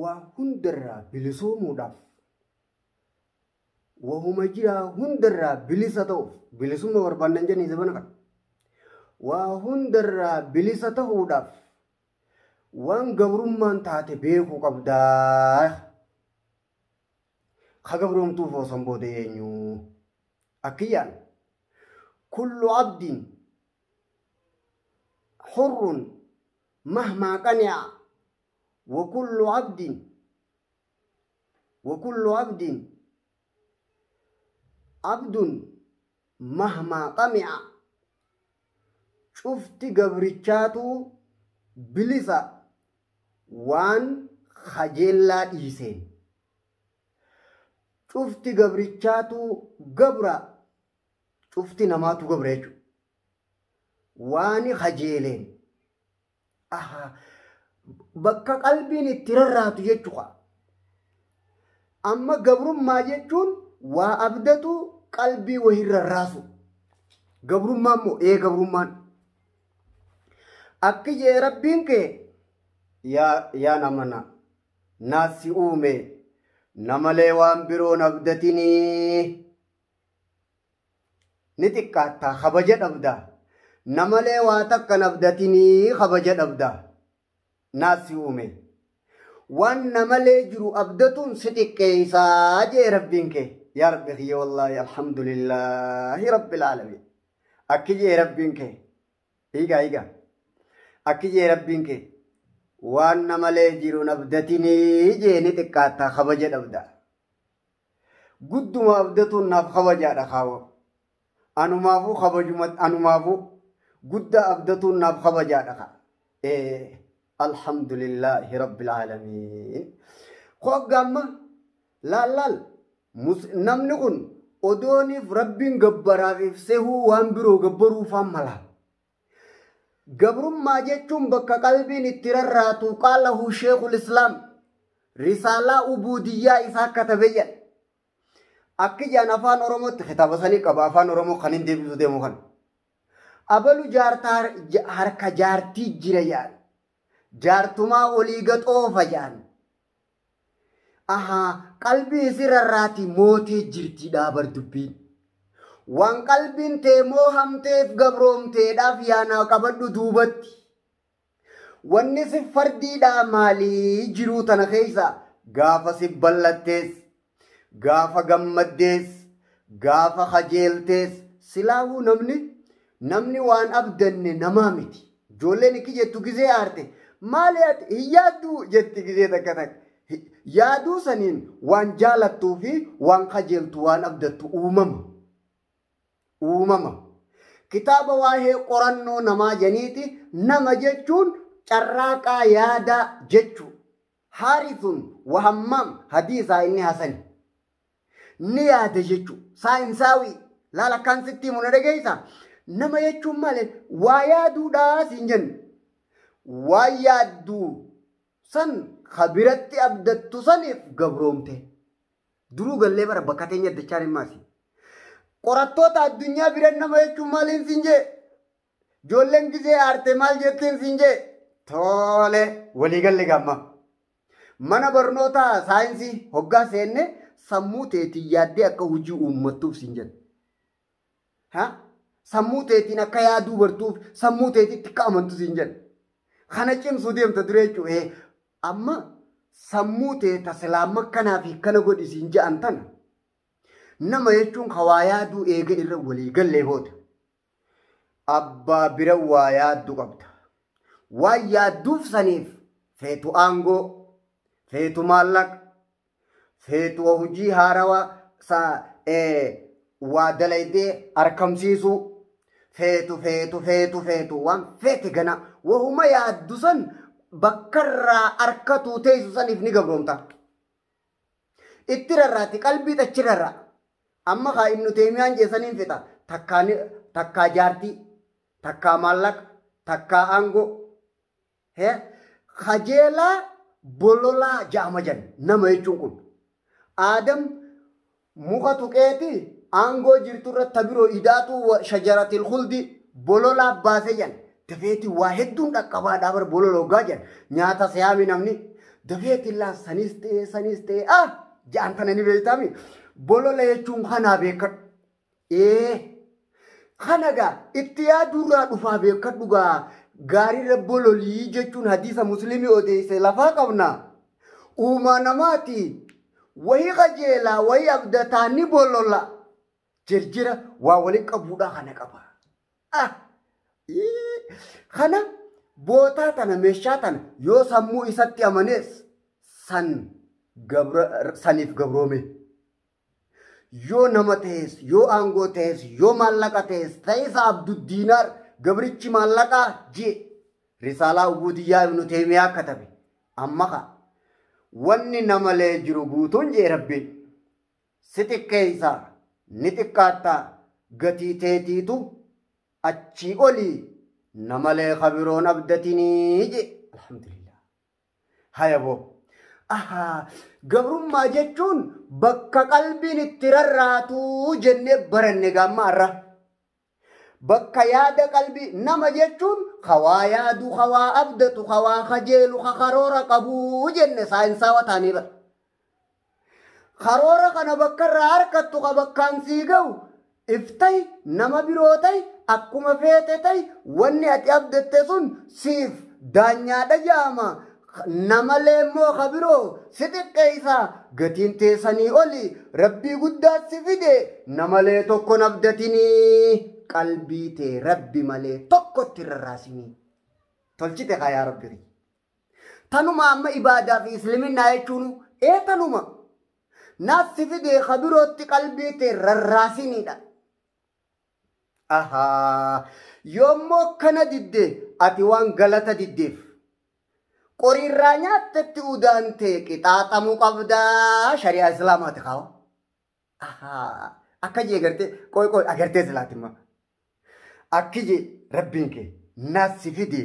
Waa hundarraa bilisoomuudhaaf wahuma jiraa hundarraa bilisa ta'uuf bilisummaa barbaannan jennee zabana kana. Waa hundarraa bilisa ta'uudhaaf waan gabrummaan taate beekuu qabdaa. Ka gabroomtuuf osoo booda eenyu? Akkiyyaan kullu abdiin hurrun mahmaa qani'a wa kullu abdiin wa kullu abdiin abdun mahmaa xami'a cufti gabrichaatu bilisa waan kajeellaa dhiiseen. Cufti gabrichaatu gabra cufti namaatu gabra jechuudha. Waan kajeeleen bakka qalbiin itti rarraatu jechuudha. Amma gabrummaa jechuun waa abdatu qalbii wahii rarraasu. Gabrummaa immoo gabrummaan. Akki jee rabbiin kee yaa namana naassi uume namalee waan biroon abdatinii ni xiqqaattaa kabaja dhabdaa. Namalee waa takkan abdatinii kabaja dhabdaa. Naassi uume. Waan namalee jiru abdatuun si xiqqeessaa jee rabbiin kee. Yaa rabbi kiyya wallaahi alhamdulillaahi rabbil aalamiin. Akki jee rabbiin kee. Hiigaa hiigaa. Akki jee rabbiin kee. Waan namalee jiru abdatinii jee ni xiqqaattaa kabaja dhabdaa. Gudduma abdatuun naaf kabajaadha kaawwa. Anumaafuu kabajuma anumaafuu guddaa abdatuun naaf kabajaadha kaa. Alhamdulillaahi rabbil aalamiin. Hoggaamma laal laal namni kun odooniif rabbiin gabbaraaf ibsehuu waan biroo gabbaruufaan mala. Gabrummaa jechuun bakka qalbiin itti rarraatu qaalahu sheekul islaam risaalaa ubuudiyyaa isaa katabe jedha. Akki jaan afaan Oromootti kitaaba sanii qaba afaan Oromoo kan hin deebisu deemu kan. Abalu jaartaa harka jaartii jira jedhan. Jaartumaa olii gaxoofa jedhan. Ahaa qalbii isi rarraati mootee jirti dhaabar dubbiin. Waan qalbiin tee moohamteef gabroomteedhaaf yaanaa qabadhu duubatti. Wanni si fardiidhaa maalii jiruu tana keessa gaafa si ballattees, gaafa gammaddees, gaafa kajeeltees silaahuu namni waan abdanne namaa miti. Ijoolleen ikki jettu gizee aarte maali ati hin yaadduu jetti gizee takka takka. Yaaduu saniin waan jaalattuu fi waan kajeeltu waan abdattu uumama. Uumama. Kitaaba waa'ee qorannoo namaa janiiti nama jechuun carraaqaa yaadaa jechuu. Haarithun wahammaam hadiisaa inni hasani. Ni yaada jechuu. Saayinsaawii laala akkaan sitti himu na dhageessaa. Nama jechuun maali? Waa yaaduudhaa siin jennu. Waa yaadduu san kabiratti abdattu saniif gabroomte. Duruu gallee bara bakka teenya dachaan hin maasi. Qorattoota addunyaa bira nama jechuun maaliin siin jee? Ijoolleen gizee aarte maal jetteen siin jee? Tole waliigalli gamma. Mana barnootaa saayinsii hoggaa seenne sammuu teetiin yaaddee akka hojii uummattuuf siin jenna. Ha? Sammuu teetiin akka yaaduu bartuuf sammuu teetitti akka amantu siin jenna. Kana cimsuu deemta dure jechuudha. Amma sammuu teeta silaama kanaa fi kana godhi siin je'an tana. Nama jechuun hawaa yaaduu eega irra waliigallee booda. Abbaa bira waa yaadduu qabda. Waan yaadduuf saniif feetu aangoo, feetu maallaqa, feetu hojii haarawaa waa dalaydee argamsiisuu, feetu feetu feetu feetu waan feete gana wahuma yaaddu san bakkarraa harkatu teessu saniif ni gabroomta. Itti rarraati qalbii achi rarra. Amma kaa Ibnu Teemiyaan jeessaniin fixa. Takkaa jaartii, takkaa maallaqa, takkaa aangoo. Kajeelaa bololaa ja'ama jan nama jechuun kun. Aadam muka tuqeeti aangoo jirtu irratti tabiroo idaatu shajaratil khuldi bololaa baasee jan. Dafeeti waa hedduun dhaqqabaadhaa bara bolola hoggaa jan. Nyaata siyaami namni. Dafeetillaa sanis ta'e sanis ta'e ah ja'an tana ni beektami. Bolola jechuun kanaa beekadhu. Kana gaa itti yaaduurraa dhufaa beekadhu gaa gaariirra bololii jechuun hadiisa musliimii odeesse lafaa qabna. Uumaa namaati wayii qajeelaa wayii abdataa ni bolola. Jirjira waa waliin qabuudhaa kana qaba. Kana bootaa tana meeshaa tana yoo sammuu isatti amanees saniif gabroome. Yoo nama ta'es, yoo aangoo ta'es, yoo maallaqa ta'es, ta'isa Abduddiinaar gabrichi maallaqaa jee risaalaa Ubudiyyaa Ibnu Teemiyaa katabe. Amma ka wanni namalee jiru guutuun jee Rabbiin si xiqqeessa ni xiqqaattaa gatii teetiitu achii olii namalee kabiroon abdatinii jee. Alhamdulillah. Haya boo. Ahaa, gabrummaa jechuun bakka qalbiin itti rarraatu jennee baranne gaamma irra. Bakka yaada qalbii nama jechuun hawaa yaadu, hawaa abdatu, hawaa kajeelu, karoora qabu jenne saayinsaawaa ta'anii bara. Karoora kana bakka irraa harkattu ka bakkaan sii ga'u iftayi nama biroo ta'i akkuma feete ta'i wanni ati abdatte sun siif daanyaadha jaama. Namalee immoo ka biroo si xiqqeessa gatiin teessanii oli rabbii guddaa si fide namalee tokko abdatinii qalbii tee rabbi malee tokkotti rarraasinii. Tolchite kaa yaa rabbi. Tanuma amma ibaadaa fi isliminnaa jechuun ee tanuma. Naaf si fide ka birootti qalbii tee rarraasiniidha. Ahaa yoommoo kana didde ati waan galata diddeef. Qoriirraa nyaattetti udaantee qixaaxamuu qabdaa shari'aa islaamaati kaawa. Ahaa akka jee gartee qoy qoy agartee silaatimma. Akki jee rabbiin kee naaf si fide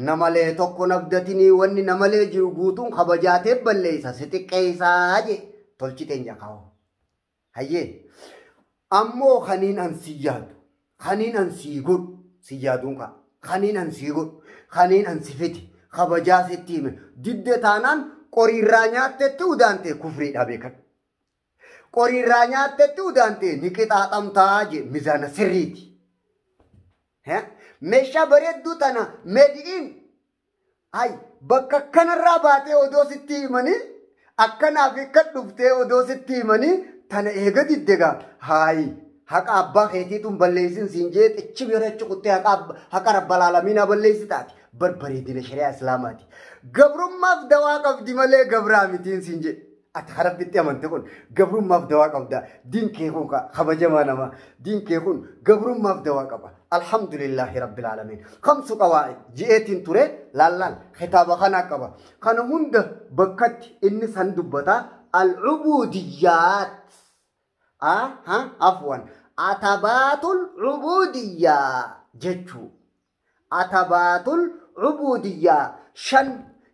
namalee tokko nabdatinii wanni namalee jiru guutuun kabajaatee balleessa si xiqqeessaa jee tolchiteen jaa kaawa. Hayyee ammoo kaniin an si yaadu kaniin an sii godhu si yaaduun kaa kaniin an sii godhu kaniin an si fide. Kabajaa sitti hime didde taanaan qoriirraa nyaattetti udaantee kufriidha beekan. Qoriirraa nyaattetti udaantee ni qixaaxamtaa jee mizaana sirriiti. Meeshaa bareedduu tana meedi'iin hay bakka kanarraa baatee odoo sitti himanii akkanaaf akka dhuftee odoo sitti himanii tana eega didde gaa haayi haqa abbaa keetiituun balleessin siin jee xichi bira kuttee haqa rabbalaalamiinaa balleessitaati. Barbareedina shari'aa islaamaati. Gabrummaaf dawaa qabdi malee gabraa mitiin siin jedhe. Ati rabbitti amante kun gabrummaaf dawaa qabda. Diin kee kun kabajamaa nama. Diin kee kun gabrummaaf dawaa qaba. Alhamdulillahi rabbil aalamiin. Khamsu qawaa'id ji'eetiin ture laallaan kitaaba kanaa qaba. Kana hunda bakkatti inni san dubbata al-ubudiyyaat. Afwan atabaatul ubudiyyaa jechuu. Atabaatul ubudiyyaa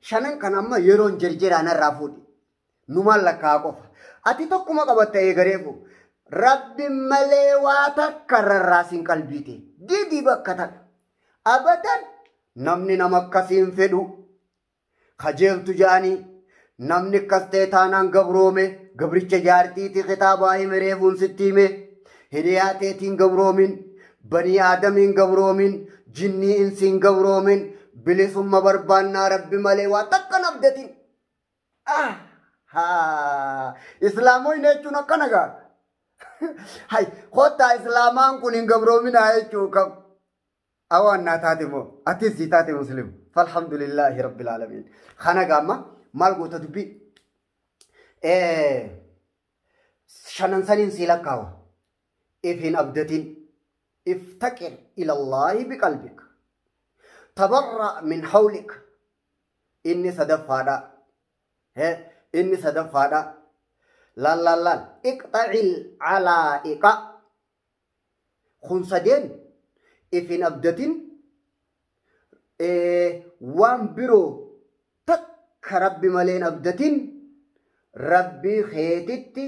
shanan kan amma yeroon jirjiraan irraa fuudhi. Numaan lakkaa qofa. Ati tokkuma qabatta eegareefu. Rabbi malee waa takka rarraasiin qalbiite. Didii bakka takka. Abadan namni nama akkasiin fedhu. Kajeeltu ja'anii namni akkas ta'e taanaan gabroome gabricha jaartiiti kitaabaa hime reefuun sitti hime hiriyaa teetiin gabroomin banii aadamiin gabroomin jinnii insiin gabroomin bilisumma barbaannaa rabbi malee waa takka nabdatin. Islaamoonni jechuun akkana gaa. Hay kottaa islaamaan kun hin gabroominaa jechuu kam. Awwaannaa taate moo atis si taate muslim. Falhamdulillahi rabbil aalamiin. Kana gaamma maal goota dubbii? Shanan saniin sii lakkaawa. If hin abdatin. Iftaqir ilallaahi biqalbik. Tabarra min hawlik. Inni sadaffaadha. Inni sadaffaadha. Laal laal laal. Iqxacil calaa'iqa. Kun sadeen if hin abdatin waan biroo takka rabbi maleen abdatin rabbii keetitti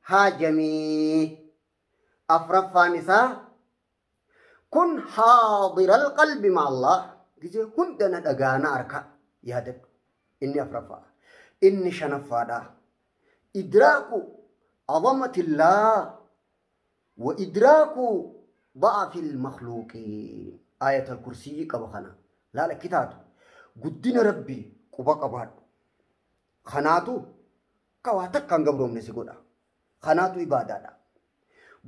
haajamii. Afraffaan isaa kun haadira alqalbi ma Allah. Gisee hunda na dhagaana harka yaadadhu. Inni afraffaa. Inni shanaffaadha. Idraaku azamatillah wa idraaku da'afil makhluuqiin. Ayatal kursii qaba kana. Laala kitaatu. Guddina rabbii quba qabaadhu. Kanaatu akka waa takkaan gabroomne si godha. Kanaatu ibaadaadha.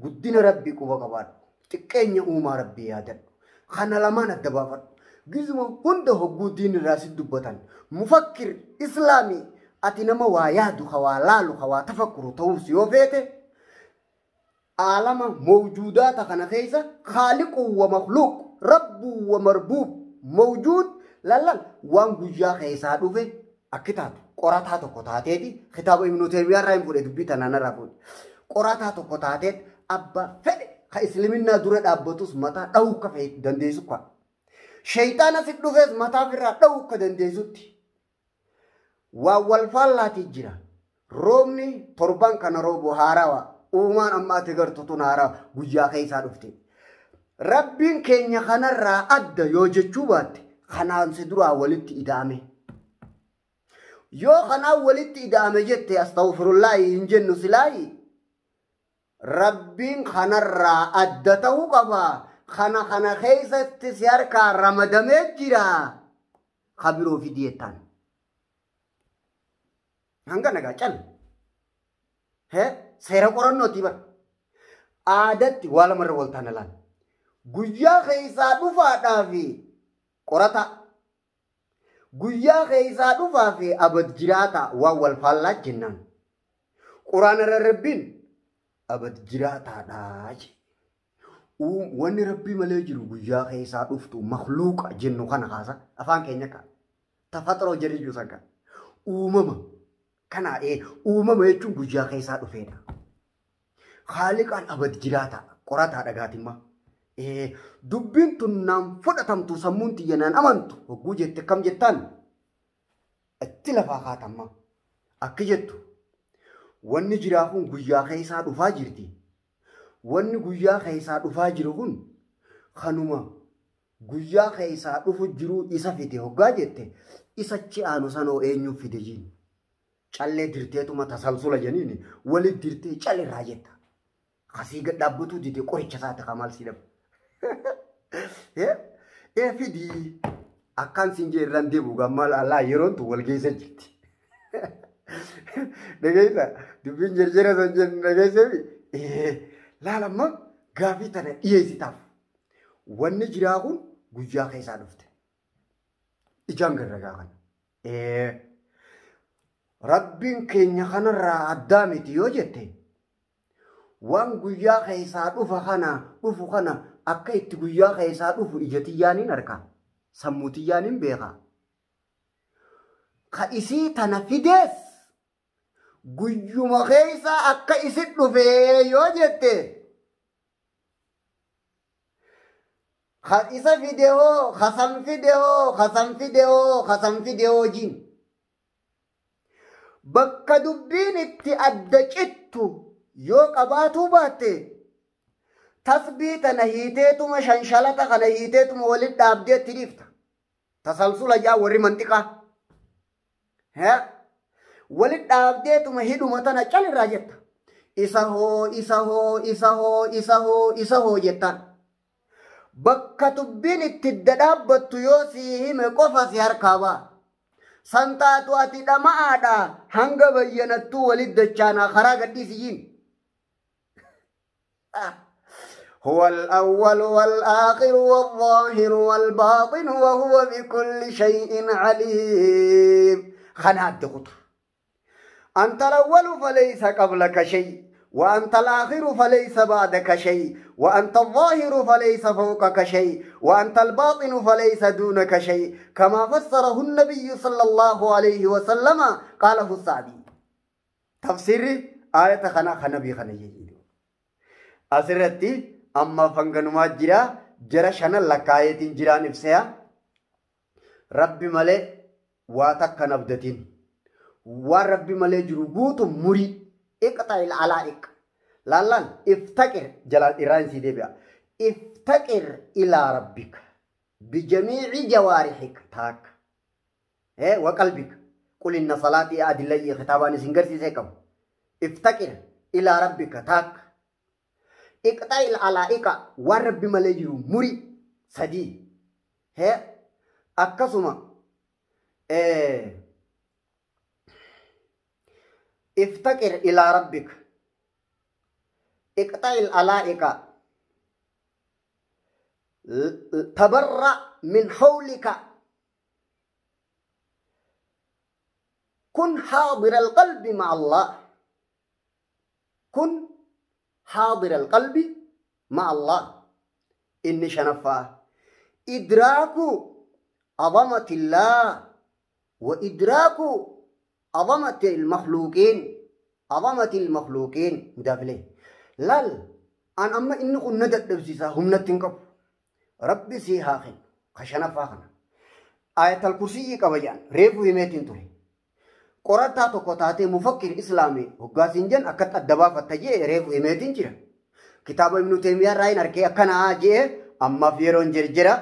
Guddina rabbii quba qabaadhu. Xiqqeenya uumaa rabbii yaadadhu. Kana lamaan adda baafadhu. Gizuma hunda hogguu diin irraa si dubbatan. Mufakkir islaamii ati nama waa yaadu, ka waa laalu, ka waa tafakkuru ta'uus yoo feete aalama mawjuudaata kana keessa khaaliquu wa makhluuq, rabbuu wa marbuub, mawjuud lallan waan guyyaa keessaa dhufe akki taatu qorataa tokko taateeti kitaaba Ibnu Taymiyaa irraa hin fuudhe dubbii tanaan irraa fuudhe. Qorataa tokko taateet abbaa fedhe ka isliminnaa dura dhaabbatus mataa dha'uu akka fe'e dandeessu kwa. Shayxaana si dhufes mataa ofirraa dha'uu akka dandeessutti. Waan wal faallaatii jira. Roobni torban kana roobu haarawa. Uumaan amma ati gartu tun haarawa guyyaa keessaa dhufte. Rabbiin keenya kanarraa adda yoo jechuu baatte kanaan si duraa walitti ida'ame. Yoo kanaan walitti ida'ame jette astaghfirullaahi hin jennu silaayi. Rabbiin kanarraa adda ta'uu qaba. Kana kana keessatti si harkaa ramadamee jira. Kabiroo fidi jettaan. Hanga nagaa cal. Seera qorannooti bara. Aadatti waa lamarra wal taana laal. Guyyaa keessaa dhufaadhaa fi qorata. Guyyaa keessaa dhufaa fi abad jiraata waan wal faallaa jennaan. Quraana irra rabbiin abad jiraataadhaa je. Wanni rabbii malee jiru guyyaa keessaa dhuftu makhluuqa jennu kana kaasa afaan keenya ka. Tafaxaroo jedhi jiru san kana. Uumama kana uumama jechuun guyyaa keessaa dhufeedha. Khaaliqaan abad jiraata qorataa dhagaatimmaa. Dubbiin tun naan fudhatamtu sammuun tiyya naan amantu hogguu jette kam jettaan itti lafaa kaatamma. Akki jettu wanni jiraa kun guyyaa keessaa dhufaa jirti. Wanni guyyaa keessaa dhufaa jiru kun kanuma guyyaa keessaa dhufu jiruu isa fide hoggaa jette isachi aanu sanoo eenyuuf fide jiin. Callee dirteetuma tasalsula jeniini walit dirtee calirraa jetta. Kasii gad dhaabbatuu dide qoricha isaati kamaal si dhabu. Fidii akkaan siin jee irraan deebi'u gammaa alaa yeroon tun wal geessa jirti. Dhageessa dubbiin jerjera san jennu dhageesseefi laalamma gaafii tana dhiyeessitaaf. Wanni jiraa kun guyyaa keessaa dhufte. Ijaan garragaa kana. Rabbiin keenya kanarraa addaa miti yoo jette waan guyyaa keessaa dhufa kana dhufu kana akka itti guyyaa keessaa dhufu ija xiyyaaniin arka. Sammuu xiyyaaniin beeka. Ka isii tana fidees guyyuma keessaa akka isin dhufee yoo jette ka isa fide hoo kasan fide hoo kasan fide hoo kasan fide hoo jiin. Bakka dubbiin itti adda cittu yoo qabaatuu baatte tasbii tana hiiteetuma shanshalata kana hiiteetuma walitti dhaabdee itti dhiifta. Tasalsula jaa warri manxiqaa. Walitti dhaabdeetuma hidhuma tana calirraa jetta. Isa hoo isa hoo isa hoo isa hoo isa hoo jettaan. Bakka dubbiin itti dadhaabbattu yoo si hime qofa si harkaa ba'a. Santaatu ati dhama'aadha hanga bayyanattuu walitti dachaanaa karaa gadhiisi jiin. هو الأول والآخر والظاهر والباطن وهو بكل شيء عليم. خنات قطر. أنت الأول فليس قبلك شيء وأنت الآخر فليس بعدك شيء وأنت الظاهر فليس فوقك شيء وأنت الباطن فليس دونك شيء كما فسره النبي صلى الله عليه وسلم قاله السعدي. تفسير آية خنا خنبي خنا يجيدو. أسرتي أما فنغنما جرا جرا شنا لكايتين جرا نفسها ربي ملي واتك نبدتين وربي ملي جرغوت مري اقطع العلائق لا افتقر جلال إيران سيدي بيا افتقر إلى ربك بجميع جوارحك تاك وقلبك Qul inna salaatii adillayyi kitaabaan isin garsiisee qabu. Iftaqir ilaa rabbika taakka. Iqxa'il alaa'iqa waan rabbi malee jiru muri 3. Hee akkasuma iftaqir ilaa rabbika. Iqxa'il alaa'iqa. Tabarra min hawlika. كن حاضر القلب مع الله. كن حاضر القلب مع الله. إني شنفا إدراك عظمة الله وإدراك عظمة المخلوقين. عظمة المخلوقين مدافلين لال أن أما إنه ندت نفسي هم نتنقف ربي سيهاخن خشنفاخنا آية الكرسي كبيان ريفو يميتين تري qorataa tokko taatee mufakkir islaamii hoggaasiin jen akkatti adda baafatta jee reefu himeetiin jira. Kitaaba Ibnu Teemiyaa irraa hin arkee akkanaa jee ammaaf yeroon jirjira.